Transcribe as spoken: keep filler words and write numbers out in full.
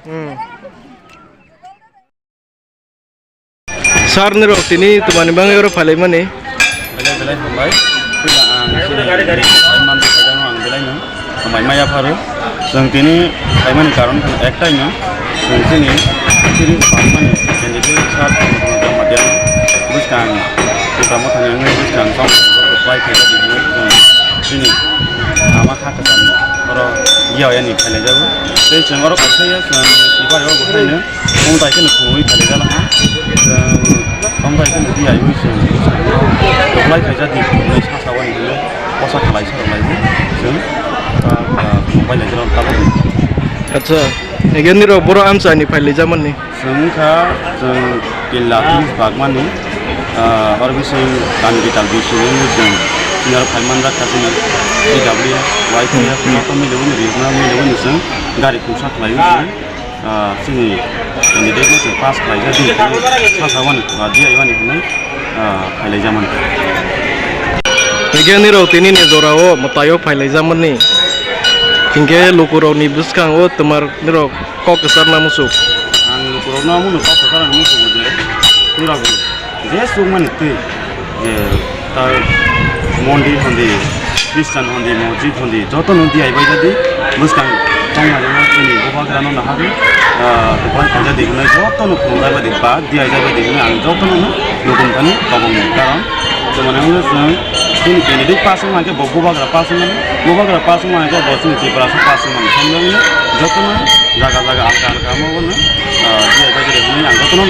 Hmm. Sir, nirok tini twmani bagwi oro phailaimani? Belai belai hambai. Puila ang chini phaimani khaijano ang belaino hambai maya pharo. Chwng tini phaimani karon ektaino. Chwng chini, chini phaimani candidate sir Jamatia bwskang Tipra Mothani wngwi bwskang tong bai khaijak hinwi chwng chini ama kha kwcham oro ya yani khailaijago. Tei chwng oro kaisa ya chwng sibari o bwkhaino. Tongthai kheno phunugwi khalijak laha. Chwng tongthai kheno tiyaiwi chwng bwskango reply khaijak di phunugwi sasawani hwnwi kosa khalai sarok laidi chwng ta, ta, phunuk bai laijak tabuk. Acha, again nirok borok amchaini phailijak mani. Chwng wngkha chwng Killa Police Bagmani, ah, oro bising Kami Gital bising wngwi chwng senior phai manjak kha chini T W Y T F joto miliboni rijna miliboni chwng gari khungsa khlaiwi chwng. Ah, chini candidate no chwng pass khlaijak di hinwi sasawani, ah, D I O ni hinwi, ah, khailaijakmani. Hinkhe nirok tini ni jorao mwtaio phailaijakmani. Hinkhe lukurokni bwskango twmar nirok kok kwcharna muchuk. Ang lukurokno amono kok kwcharna muchungo je, nirok je chukmani twi, je ta mondir hondi, Christian hondi, mosjid hondi, joto no D I Y jadi, bwskang tongmani no chini bubagra no nahagwi, ah, bubagra jadi hwnwi joto no khulumjak bai di ba D I Y jadi hwnwi ang joto no no lukung thani kobong ni. Karon, chwng mane wngkha chwng chini candidate pass wngma khe bo bubagra pass wngmani, bubagra pass wngma khe bo chini Tiprasa pass wngmani. Hamjakmani joto no jaga jaga alka alka omo no, ah, D I Y jadi hwnwi ang joto no